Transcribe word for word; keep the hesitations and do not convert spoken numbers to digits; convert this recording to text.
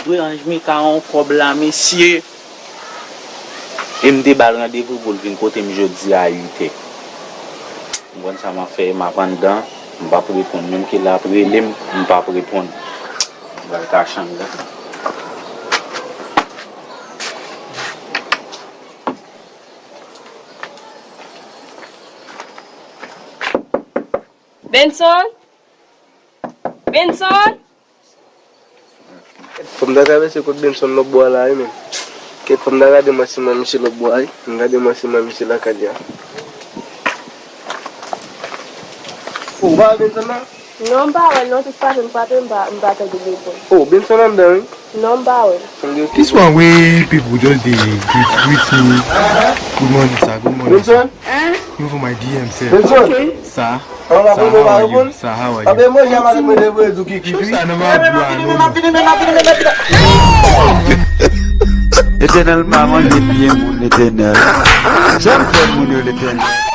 Dwe anj Mika yon kòb la, mesye. E m te ba l randevou pou l vin kote m jodi a uit è. M konn sa m ap fè, m ap anndan, m p ap reponn. Menm ke l ap rele m, m p ap reponn. M pral ka chanm la. Benson? Benson? Fò m ta travèse kot Benson lòt bò a la, wi, menm. Kèt, fò m ta gade mwen si m wè misye lòt bò a, wi. M gade mwen si m wè misye lakay li a. O, ou pa wè Benson nan? Non, m pa wè l non, tout fason m frape, m pa, m pa tande l reponn. O, Benson anndan, wi. Non, m pa wè l. This one wey people just dey greet greet me. Good morning, sir. Good morning, sir. Benson? Even for my D M, sir. Benson? Sir. Sir, how are you? Sir, how are you? Abe mwen jan mari mwen devwe du ki ki. Sir, never do I know. Letènèl pa manje pye moun, Letènèl. Janm fè moun yo, Letènèl.